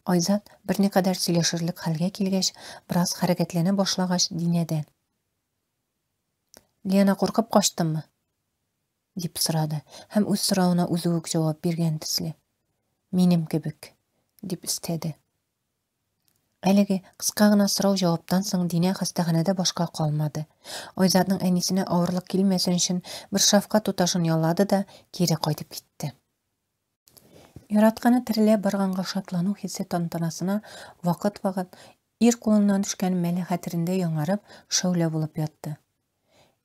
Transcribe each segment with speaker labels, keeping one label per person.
Speaker 1: Айзат берникадәр сөйләшерлек хәлгә килгәч, бераз хәрәкәтләнә башлагач, Динәдән. Лена куркып качтымы? дип сорады һәм үз соравына үзе үк җавап биргән төсле. Минем кебек, дип өстәде. Әлеге кыска гына сорау-җаваптан соң Динә хастаханәдә башка калмады. Айзатның әнисенә авырлык килмәсен өчен бер шәфкать туташын яллады да кире кайтып китте. Яратканы терелә барганга шатлану хисе тантанасына вакыт-вакыт ир кулыннан төшкән мәле хәтерендә яңарып, шәүлә булып ятты.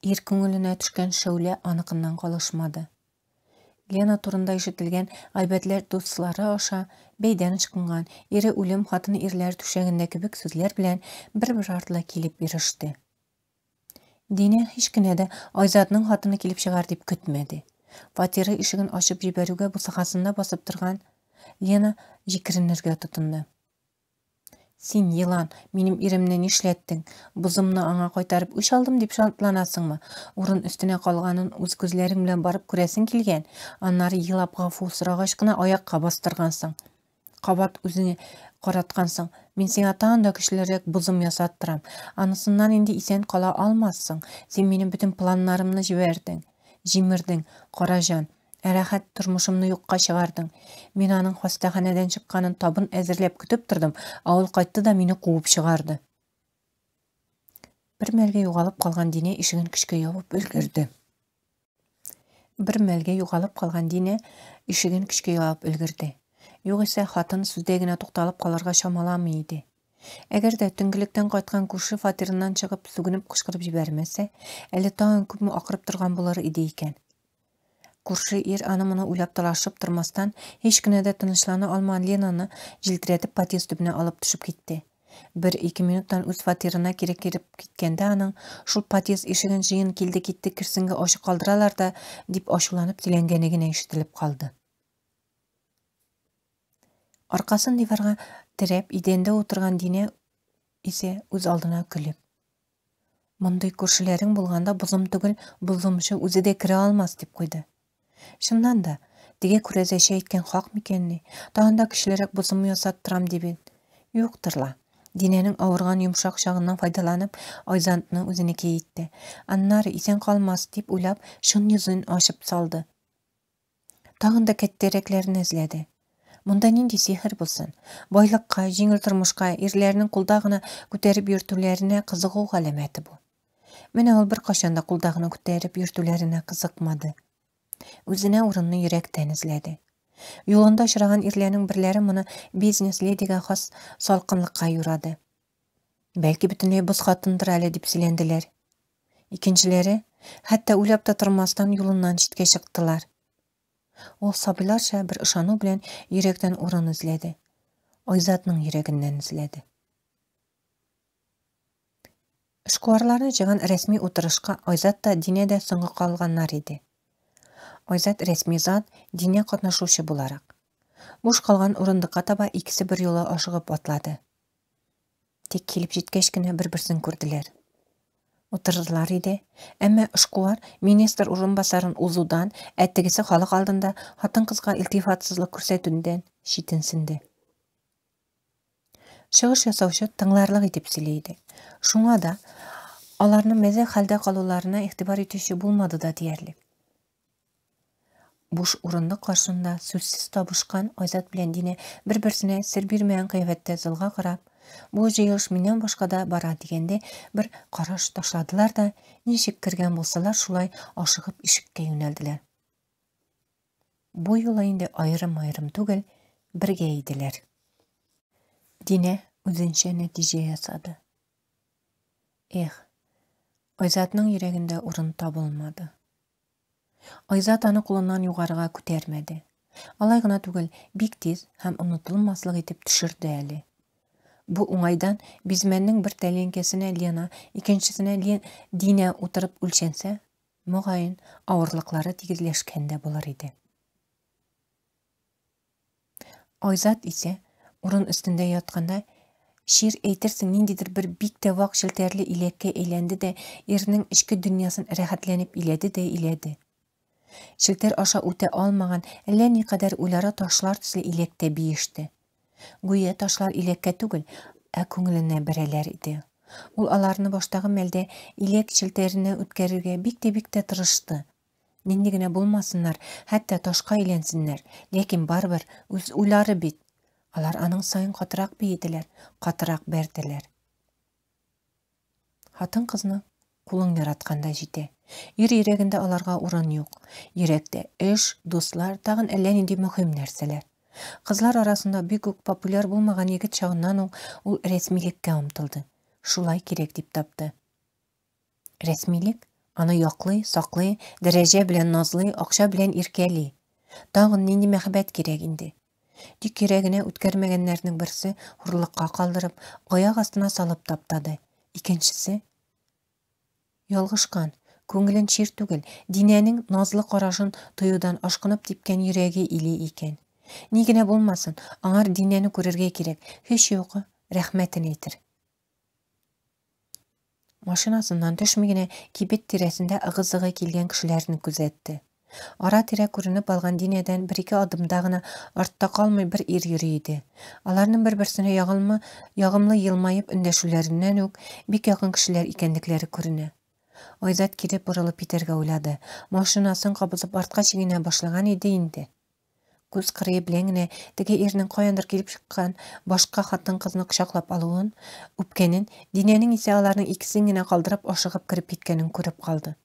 Speaker 1: Ир күңеленә төшкән шәүлә аныкыннан калышмады. Лена турында ишетелгән гайбәтләр дуслары аша бәйдән ычкынган, ире үлем, хатыны ирләр түшәгендә кебек сүзләр белән бер-бер артлы килеп иреште. Динә һич кенә дә Айзатның хатыны килеп чыгар дип көтмәде. Фатиры ишеген ачып җибәрүгә бусагасында басып торган Лена җикеренергә тотынды. Син, елан, минем иремне нишләттең? Бозымны аңа кайтарып үч алдым дип шатланасыңмы? Урын өстенә калганын үз күзләрең белән барып күрәсең килгән. Аннары елап гафу сорагач кына аякка бастыргансың. Кабат үзеңә караткансың. Мин сиңа тагын да көчлерәк бозым ясаттырам. Анысыннан инде исән кала алмассың. Син минем бөтен планнарымны җибәрдең. Җимердең, Караҗан. Ә рәхәт тормышымны юкка чыгардың. Мин аның хастаханәдән чыкканын табын әзерләп көтеп тордым, ә ул кайтты да мине куып чыгарды. Бер мәлгә югалып калган Динә ишеген көчкә ябып өлгерде. Бер мәлгә югалып калган Динә ишеген көчкә ябып өлгерде. Югыйсә хатын сүздә генә тукталып калырга чамаламый иде. Әгәр дә төнгелектән кайткан күрше фатирыннан чыгып сүгенеп кычкырып җибәрмәсә, әле тагын күпме акырып торган булыр иде икән. Күрше ир аны-моны уйлап талашып тормастан, һич кенә дә тынычлана алмаган Ленаны җилтерәтеп подъезд төбенә алып төшеп китте. Бер-ике минуттан үз фатирына кире кереп киткәндә аның, шул подъезд ишеген җыен килде-китте керсенгә ачык калдыралар да, дип ачуланып сөйләнгәне генә ишетелеп калды. Аркасын диварга терәп идәндә утырган Динә исә үз алдына көлеп. Мондый күршеләрең булганда бозым түгел, бозымчы үзе дә керә алмас, дип куйды. Чыннан да, теге күрәзәче әйткән хак микәнни? Тагын да көчлерәк бозым ясаттырам дип бит. Юктыр ла. Динәнең авырган йомшак чагыннан файдаланып, Айзантны үзенеке итте. Аннары исән калмас, дип уйлап, чын йөзен ачып салды. Тагын да кәттәрәкләрен эзләде. Монда нинди сихер булсын? Байлыкка, җиңел тормышка, ирләрнең кулда гына күтәреп йөртүләренә кызыгу галәмәте бу. Менә ул беркайчан да кулда гына күтәреп йөртүләренә кызыкмады. Үзенә урынны йөрәктән эзләде. Юлында очраган ирләрнең берләре моны бизнес-ледига хас салкынлыкка юрады. Бәлки бөтенләй боз хатындыр әле дип сөйләнделәр. Икенчеләре, хәтта уйлап та тормастан, юлыннан читкә чыктылар. Ул сабыйларча бер ышану белән йөрәктән урын эзләде. Айзатның йөрәгеннән эзләде. Эшкуарларны җыйган рәсми утырышка Айзат та, Динә дә соңга калганнар иде. Айзат рәсми зат, Динә катнашучы буларак. Буш калган урындыкка таба икесе берьюлы ашыгып атлады. Тик килеп җиткәч кенә бер-берсен күрделәр. Утырырлар иде, әмма эшкуар министр урынбасарын узудан, ә тегесе халык алдында хатын-кызга илтифатсызлык күрсәтүдән читенсенде. Чыгыш ясаучы тыңларлык итеп сөйли иде. Шуңа да аларның мәзәк хәлдә калуларына игътибар итүче булмады да диярлек. Буш урындык каршында сүзсез табышкан Айзат белән Динә бер-берсенә сер бирмәгән кыяфәттә залга карап, бу җыелыш миннән башка да бара дигәндәй бер караш ташладылар да, ничек кергән булсалар, шулай ашыгып ишеккә юнәлделәр. Бу юлы инде аерым-аерым түгел, бергә иделәр. Динә үзенчә нәтиҗә ясады. Эх, Айзатның йөрәгендә урын табылмады. Айзат аны кулыннан югарыга күтәрмәде. Алай гына түгел, бик тиз һәм онытылмаслык итеп төшерде әле. Бу уңайдан бизмәннең бер тәлинкәсенә Лена, икенчесенә Лен Динә утырып үлчәнсә, мөгаен, авырлыклары тигезләшкән дә булыр иде. Айзат исә урын өстендә ятканда чир әйтерсең ниндидер бер бик тә вак челтәрле иләккә әйләнде дә ирнең эчке дөньясын рәхәтләнеп иләде дә иләде. Челтәр аша үтә алмаган әллә никадәр уйлары ташлар төсле иләктә биеште. Гүя ташлар иләккә түгел, ә күңеленә бәрәләр иде. Ул аларны баштагы мәлдә иләк челтәренә үткәрергә бик тә бик тә тырышты. Нинди генә булмасыннар, хәтта ташка әйләнсеннәр, ләкин барыбер үз уйлары бит. Алар аның саен катырак биеделәр, катырак бәрделәр. Хатын-кызны кулың яратканда җитә. Ир йөрәгендә аларга урын юк. Йөрәктә эш, дуслар, тагын әллә нинди мөһим нәрсәләр. Кызлар арасында бик үк популяр булмаган егет чагыннан ук ул рәсмилеккә омтылды. Шулай кирәк дип тапты. Рәсмилек аны яклый, саклый, дәрәҗә белән назлый, акча белән иркәли. Тагын нинди мәхәббәт кирәк инде? Тик йөрәгенә үткәрмәгәннәрнең берсе хурлыкка калдырып, аяк астына салып таптады. Икенчесе ялгышкан, күңелен чир түгел, Динәнең назлы карашын тоюдан ашкынып типкән йөрәге или икән. Ни генә булмасын, аңар Динәне күрергә кирәк, һич югы, рәхмәтен әйтер. Машинасыннан төшми генә кибет тирәсендә ыгы-зыгы килгән кешеләрне күзәтте. Ара-тирә күренеп алган Динәдән бер-ике адымда гына артта калмый бер ир йөри иде. Аларның бер-берсенә ягылмы, ягымлы елмаеп эндәшүләреннән үк бик якын кешеләр икәнлекләре күренә. Айзат кире борылып китәргә уйлады. Машинасын кабызып артка чигенә башлаган иде инде. Күз кырые белән генә теге ирнең каяндыр килеп чыккан башка хатын-кызны кочаклап алуын, үпкәнен, Динәнең исә аларның икесен генә калдырып ашыгып кереп киткәнен күреп калды.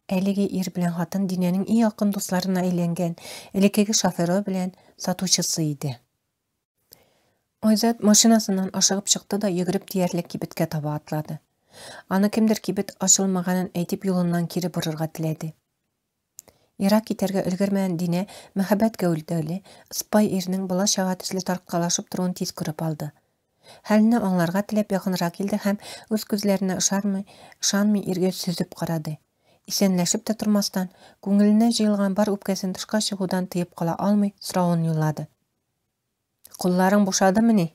Speaker 1: Әлеге ир белән хатын Динәнең иң якын дусларына әйләнгән элеккеге шоферы белән сатучысы иде. Айзат машинасыннан ашыгып чыкты да йөгереп диярлек кибеткә таба атлады. Аны кемдер кибет ачылмаганын әйтеп юлыннан кире борырга теләде. Ерак китәргә өлгермәгән Динә мәһабәт гәүдәле, ыспай ирнең бала-чага төсле тарткалашып торуын тиз күреп алды. Хәлне аңларга теләп якынрак килде һәм үз күзләренә ышармый, ышанмый иргә сөзеп карады. Исәнләшеп тә тормастан, күңеленә җыелган бар үпкәсен тышка чыгудан тыеп кала алмый, соравын юллады. Кулларың бушадымыни?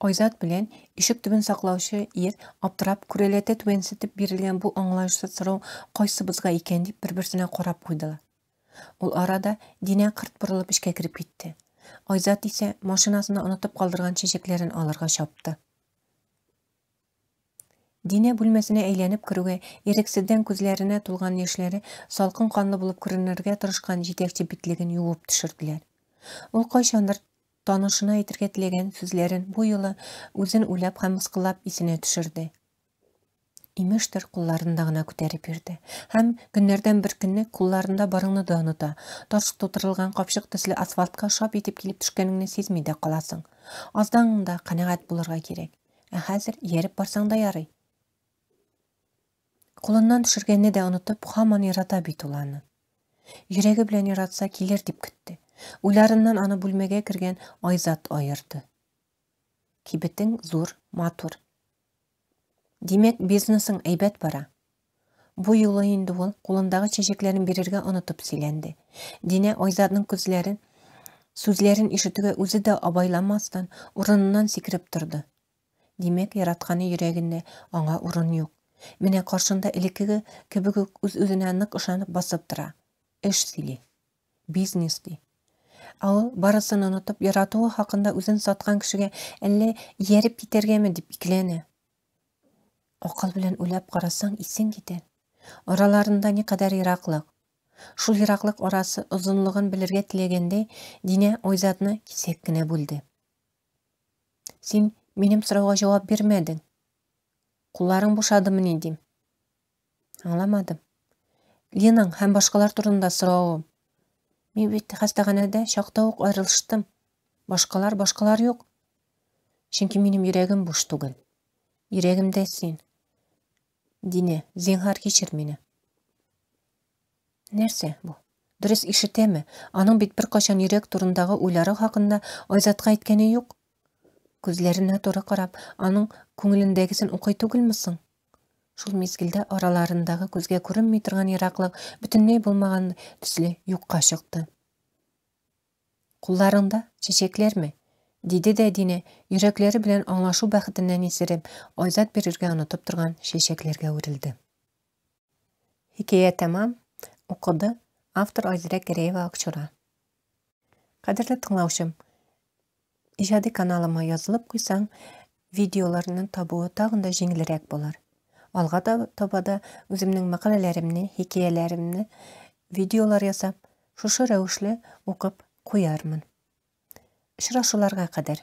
Speaker 1: Айзат белән ишек төбен саклаучы ир аптырап, күрәләтә түбәнсетеп бирелгән бу аңлаешсыз сорау кайсыбызга икән дип бер-берсенә карап куйдылар. Ул арада Динә кырт борылып эчкә кереп китте. Айзат исә машинасында онытып калдырган чәчәкләрен алырга чапты. Динә бүлмәсенә әйләнеп керүгә, ирексездән күзләренә тулган яшьләре салкын канлы булып күренергә тырышкан җитәкче битлеген юып төшерделәр. Ул кайчандыр Танышына әйтергә теләгән сүзләрен бу юлы үзен уйлап һәм мыскыллап исенә төшерде. Имештер, кулларында гына күтәреп йөрде. Һәм көннәрдән бер көнне кулларында барыңны да оныта. Таш тутырылган капчык төсле асфальтка шап итеп килеп төшкәнеңне сизми дә каласың. Аздан да канәгать булырга кирәк. Ә хәзер ияреп барсаң да ярый. Кулыннан төшергәнне дә онытып, һаман ярата бит ул аны. Йөрәге белән яратса килер дип көтте. Уйларыннан аны бүлмәгә кергән Айзат аерды. Кибетең зур, матур. Димәк, бизнесың әйбәт бара. Бу юлы инде ул кулындагы чәчәкләрен бирергә онытып сөйләнде. Динә Айзатның күзләрен, сүзләрен ишетүгә үзе дә абайламастан урыныннан сикереп торды. Димәк, яратканы йөрәгендә аңа урын юк. Менә каршында элеккеге кебек үк үз-үзенә нык ышанып басып тора. Эш сөйли. Бизнес ди. Ә ул, барысын онытып, яратуы хакында үзен саткан кешегә әллә ияреп китәргәме дип икеләнә. Акыл белән уйлап карасаң, исең китәр. Араларында никадәр ераклык. Шул ераклык арасы озынлыгын белергә теләгәндәй, Динә Айзатны кисәк кенә бүлде. Син минем сорауга җавап бирмәдең. Кулларың бушадымыни дим. Аңламадым. Ленаң һәм башкалар турында соравым. Мин бит хастаханәдә чакта ук аерылыштым. Башкалар, башкалар юк. Чөнки минем йөрәгем буш түгел. Йөрәгемдә син. Динә, зинһар кичер мине. Нәрсә бу? Дөрес ишетәме? Аның бит беркайчан йөрәк турындагы уйлары хакында Айзатка әйткәне юк. Күзләренә туры карап, аның күңелендәгесен укый түгелме соң? Шул мизгелдә араларындагы күзгә күренми торган ераклык бөтенләй булмаган төсле юкка чыкты. Кулларыңда чәчәкләрме? диде дә Динә, йөрәкләре белән аңлашу бәхетеннән исереп, Айзат бирергә онытып торган чәчәкләргә үрелде. Хикәя тәмам, укыды автор Айзирә Гәрәева Акчура. Кадерле тыңлаучым, Иҗади каналыма язылып куйсаң, видеоларны табуы тагын да җиңелрәк булыр. Алга таба да үземнең мәкаләләремне, хикәяләремне видеолар ясап, шушы рәвешле укып куярмын. Очрашуларга кадәр!